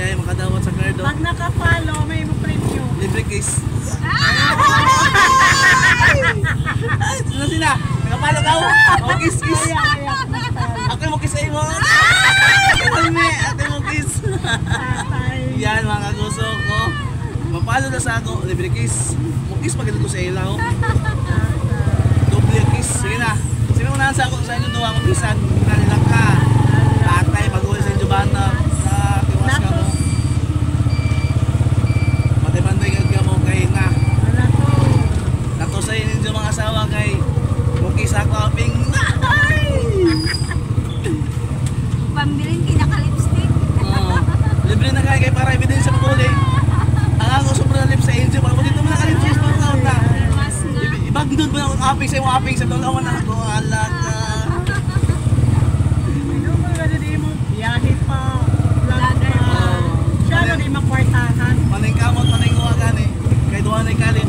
kay makadawat sa card. Pag naka-follow, may mo premyo. Libre kiss. Ay, sila sila. Nakapalo ka. Oh, kiss kiss. Kaya, kaya. Ako mo kiss ay mo. Ate ate mo kiss. Tatay. Yan mga kagusto ko. Mapalo na sa ako, libre kiss. Mo kiss pag ko sa ilaw. Doble kiss. Sige na. Sige mo na sa ako sa inyo duha ko kisan. Kanila ka. Tatay mag-uwi sa inyo bata. Sa tiwas ka mo. Matibantay ka mo kay na. Wala to. Nato sa inyo mga asawa kay mo kiss ako aping. Ay! Pambilin kinaka-lipstick. Oo. Libre na kay kay para ebidensya pag-uli. Ang ako sobrang lip sa inyo. Pag dito mo nakalipsis pa ako na. Mas na. Ibag doon ba ang aping sa imong aping sa dalawa na ako ala ka. Ano ba gano'n di mo? Biyahe pa. Vlog Vlogger pa. pa. Siya na di makwartahan. Manay kamot, manay nguwa gani. Kay duha na kalit.